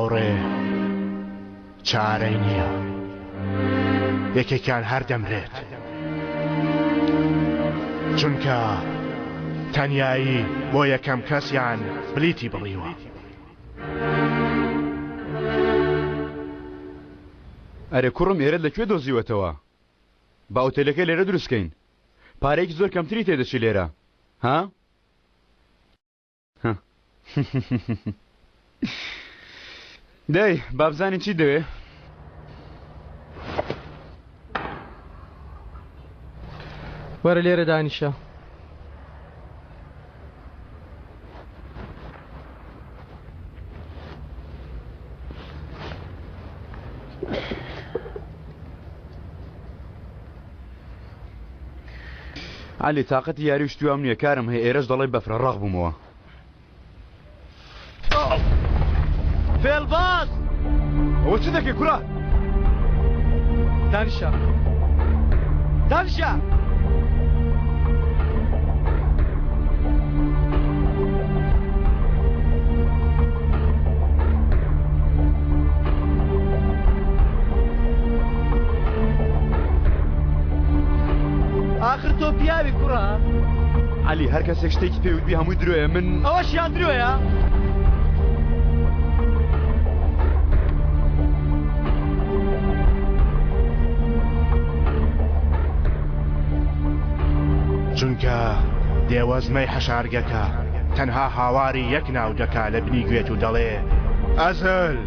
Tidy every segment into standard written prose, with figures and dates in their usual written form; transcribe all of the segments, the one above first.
هاوڕێ چارەی نییە. یەکێکیان هەر دەمرێت. چونکە تەنیایی بۆ یەکەم کەسیان بلیتی بڕیوە. ئەرێ کوڕم ئێرەت لە کوێ دۆزیوەتەوە؟ با ئوتێلەکە لێرە دروست کەین. پارەیەکی زۆر کەمتری تێدەچی لێرە. ها؟ دەی با بزانین چیت دەوێ؟ وەرە لێرە دانیشە. عەلی تاقەتی یاری و شتی وام نییە کارم هەیە ئێرەش دەڵێی بەفرە ڕەق بوومەوە. فێڵباز! ئەوە چ دەکەی کوڕە؟ دانیشە دانیشە! ئاخر تۆ پیاوی کوڕە؟ عەلی هەر کەسێک شتێکی پێ وتبی هەمووی درۆیە من ئەوەشیان درۆیە؟ چونکە دێوەزمەی حەشارگەکە تەنها هاواری یەک ناو دەکا لە بنی گوێت و دەڵێ ئەزل!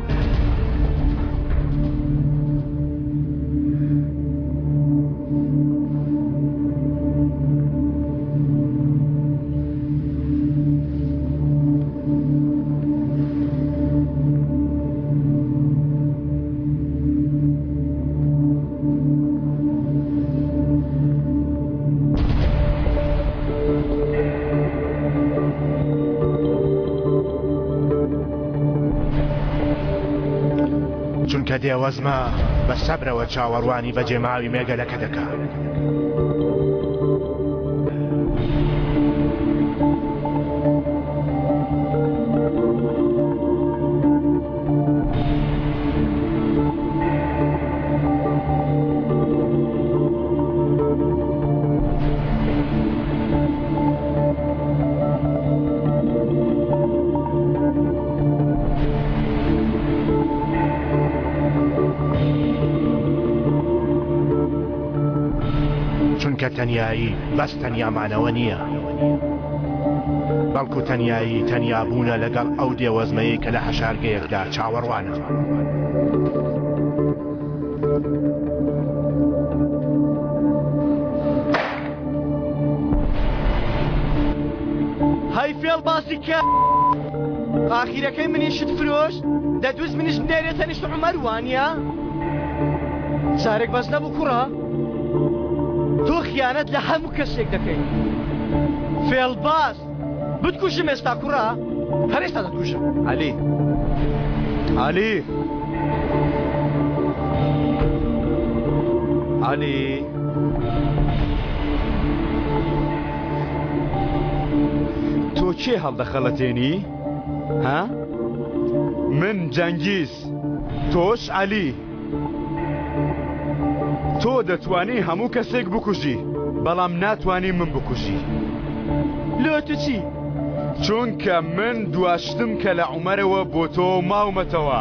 چونکە دێوەزمە بە سەبرەوە چاوەڕوانی بەجێماوی مێگەلەکە دەکا. چونکە تەنیایی بەس تەنیا مانەوە نییە، بەڵکو تەنیایی تەنیا بوونە لەگەڵ ئەو دێوەزمەیەی کە لە حەشارگەیەکدا چاوەڕوانە. هەی فێڵ باسی کە ئاخیرەکەی منیشت فرۆشت دەتویست منیش بنێرێ تەنیشت عومەر وانیە؟ جارێک بەس نەبوو کوڕە تۆ خیانەت لە هەموو کەسێک دەکەی فێڵباز بتکوژم ئێستا کوڕە هەر ئێستا دەتکوژم. عەلی عەلی عەلی تۆ کێ هەڵدەخەڵەتێنی ها من جەنگیز تۆش عەلی تۆ دەتوانی هەموو کەسێک بکوژی بەڵام ناتوانی من بکوژی. لۆ تو چی؟ چونکە من دواشتم کە لە عومەرەوە بۆ تۆ ماومەتەوە.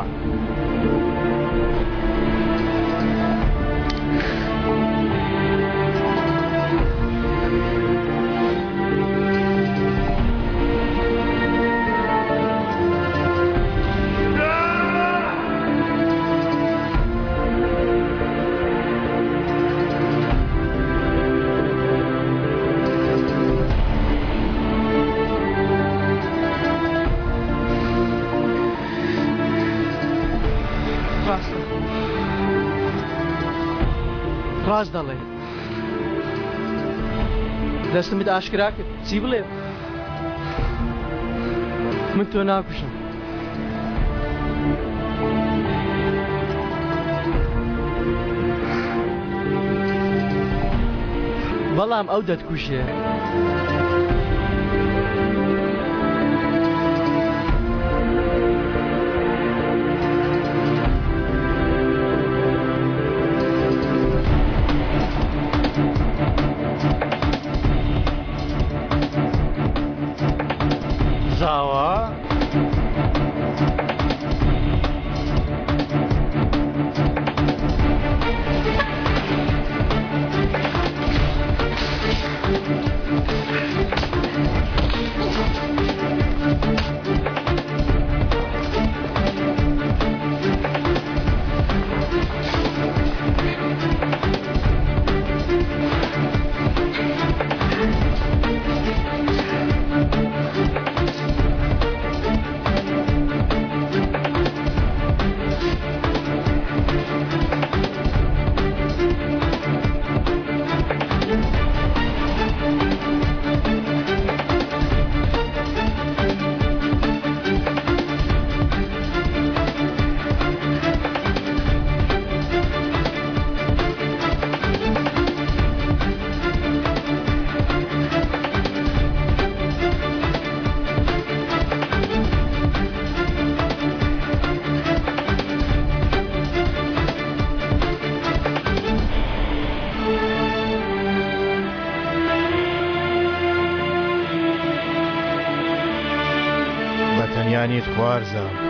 ڕاستە ڕاست دەڵێ دەستمت ئاشکرا کرد چی بڵێ من تۆ ناکوژم بەڵام ئەو دەتکوژێ. خوارزام.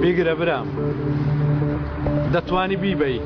بیگرە برام دەتوانی بیبەی.